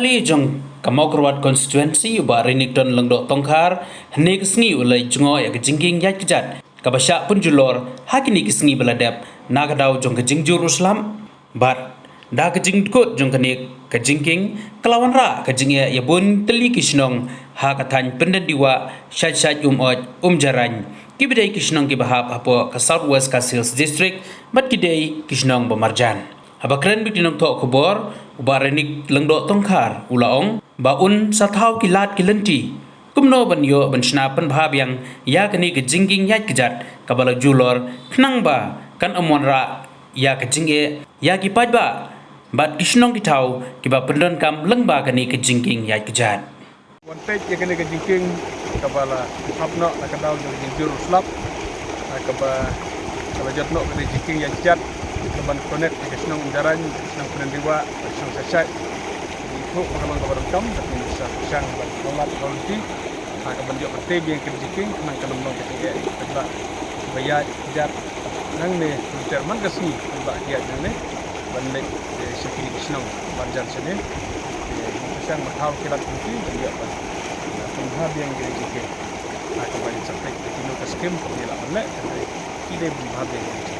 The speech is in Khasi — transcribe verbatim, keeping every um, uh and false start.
Jong ka Mawkyrwat constituency u Bah Renikton Lyngdoh Tongkhar, hynne ka sngi u la jngoh ïa ka jingkieng ïaid kjat kaba shah pynjulor ha kine ki sngi ba la dep na ka daw jong ka jingjur u slap. Bad da ka jingdkut jong kane ka jingkieng ka la wanrah ka jingeh ïa bun tylli ki shnong ha ka thaiñ Pyndendiwah, Shaitshait, Umoj, Umjarain, kiba dei ki shnong kiba hap hapoh ka South West Khasi Hills District bad ki dei ki shnong ba marjan. Haba kren bad ki nongthoh khubor, u Bah Renikton Lyngdoh Tongkhar u la ong ba un sa thaw ki lad ki lynti kumno ban ïoh ban shna pynbha biang ïa kane ka jingkieng ïaid kjat kaba la julor, khnang ba kan ym wanrah ïa ka jingeh ïa ki paidbah bad ki shnong ki thaw kiba pyndonkam lyngba kane ka jingkieng ïaid kjat. Wan peit ïa kane ka jingkieng kaba la hap noh na ka daw jong ka jingjur u slap, ha kaba ka la jot noh kane ka jingkieng ïaid kjat kaban connect ïa ka shnong Umjarain, ka shnong Pyndendiwah, ka shnong Shaitshait. Ngi ïathuh ba ka long kaba donkam, bad ngin sa pyrshang ban ïoh lad ïoh lynti ha kaban ïoh ban tei biang ïa kane ka jingkieng, khnang kan ym long ka jingeh paidbah ba ïaid kjat nangne kumta man ka sngi, paidbah ki ïaid nangne ban leit, eh, sha kine ki shnong marjan shane. Eh, ngin pyrshang ban thaw ki lad ki lynti ban ïoh ban, eh, pynbha biang ïa kane ka jingkieng ha kaba ngin sa peit ïa kino ka skim kaba ngi lah ban leh, hynrei ki dei ban pynbha biang ïa kane ka jingkieng.